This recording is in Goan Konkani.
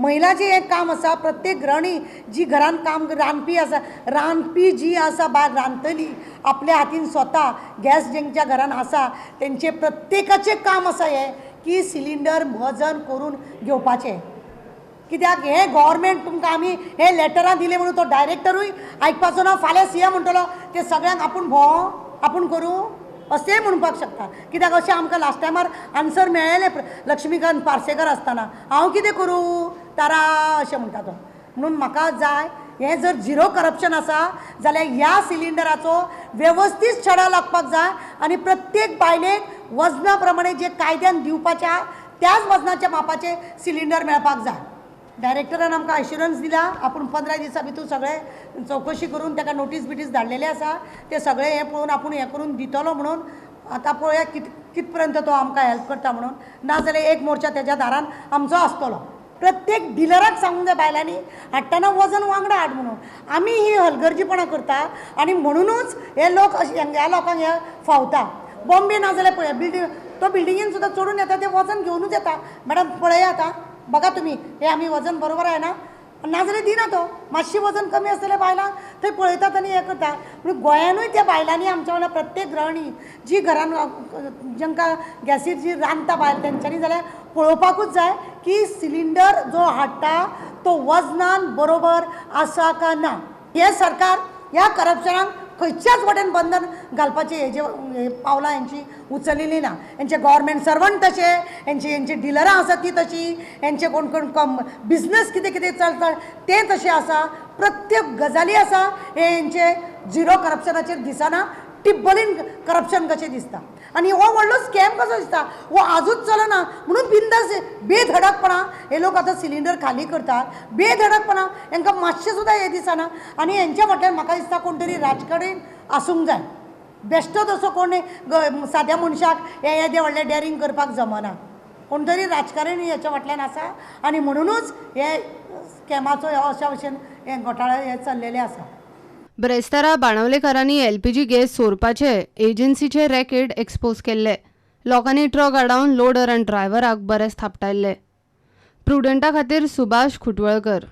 महिलाचें हें काम आसा. प्रत्येक गृहिणी जी घरान काम रांदपी आसा, रांदपी जी आसा भायर रांदतली आपल्या हातीन स्वता गॅस जेंच्या घरान आसा तेंचे प्रत्येकाचें काम आसा हें की सिलिंडर वजन करून घेवपाचें. कित्याक हें गव्हर्मेंट तुमकां आमी हे लेटरां दिले म्हणून तो डायरेक्टरूय आयकपाचो ना. फाल्यां सीएम म्हणटलो ते सगळ्यांक आपूण भोंव आपूण करूं अशेंय म्हणपाक शकता. कित्याक अशें आमकां लास्ट टायमार आन्सर मेळ्ळेलें लक्ष्मीकांत पार्सेकर आसतना, हांव कितें करूं तारा अशें म्हणटा तो. म्हणून म्हाका जाय हें जर झिरो करप्शन आसा जाल्यार ह्या सिलिंडराचो वेवस्थीत छडा लागपाक जाय आनी प्रत्येक बायलेक वजना प्रमाणे जे कायद्यान दिवपाच्या त्याच वजनाच्या मापाचे सिलिंडर मेळपाक जाय. डायरेक्टरान आमकां एश्युरन्स दिला आपूण 15 दिसां भितर सगळें चवकशी करून ताका नोटीस बिटीस धाडलेले आसा, ते सगळें हें पळोवन आपूण हें करून दितलो म्हणून. आतां पळोवया कितपर्यंत तो आमकां हेल्प करता म्हणून. नाजाल्यार एक मोर्चा तेज्या दारान आमचो आसतलो. प्रत्येक डिलराक सांगूंक जाय बायलांनी हाडटना वजन वांगडा हाड म्हणून. आमी ही हलगर्जीपणां करता आनी म्हणुनूच हे लोक ह्या लोकांक हे फावता. बॉम्बे नाजाल्यार पळया बिल्डींग, तो बिल्डिंगेन सुद्दां चडून येता, ते वजन घेवनूच येता. मॅडम पळया आतां बघा तुमी हे आमी वजन बरोबर आहे ना, नाजाल्यार दिना तो. मातशें वजन कमी आसतलें बायलांक थंय पळयतात आनी हें करता. पूण गोंयानूय त्या बायलांनी आमच्या वांगडा प्रत्येक गृहिणी जी घरान जांकां गॅसीर जी रांदता बायल तेंच्यांनी जाल्यार पळोवपाकूच जाय की सिलिंडर जो हाडटा तो वजनान बरोबर आसा काय ना. हें सरकार ह्या करप्शनाक खंयच्याच वटेन बंधन घालपाचें हे जे पावलां हेंची उचलिल्ली ना. हेंचे गव्हर्मेंट सर्वंट तशे, हेंचे डिलरां आसा ती तशी, हेंचे कोण कोण कम बिजनस कितें कितें चलता तें तशें आसा. प्रत्येक गजाली आसा हे हेंचे झिरो करप्शनाचेर दिसना, टिब्बलीन करप्शन कशें दिसता. आनी हो व्हडलो स्कॅम कसो दिसता, हो आजूच चलना म्हणून बिंदास बेधडकपणा हे लोक आतां सिलिंडर खाली करतात. बेधडकपणा हेंकां मातशें सुद्दां हें दिसना. आनी हेंच्या फाटल्यान म्हाका दिसता कोण तरी राजकारणी आसूंक जाय. बेश्टोच असो कोण साद्या मनशाक हे येदें व्हडलें डॅरींग करपाक जमना. कोण तरी राजकारणी हेच्या फाटल्यान आसा आनी म्हणुनूच हे स्कॅमाचो अशा भशेन हे घोटाळे हे चल्लेले आसा. ब्रेस्तारा बाणावलेकारांनी एलपीजी गॅस सोरपाचे एजन्सीचे रॅकेट एक्सपोज केल्ले. लोकांनी ट्रक आडावन लोडर आनी ड्रायव्हराक बरेंच थापटायल्ले. प्रुडंटा खातीर सुभाष खुटवळकर.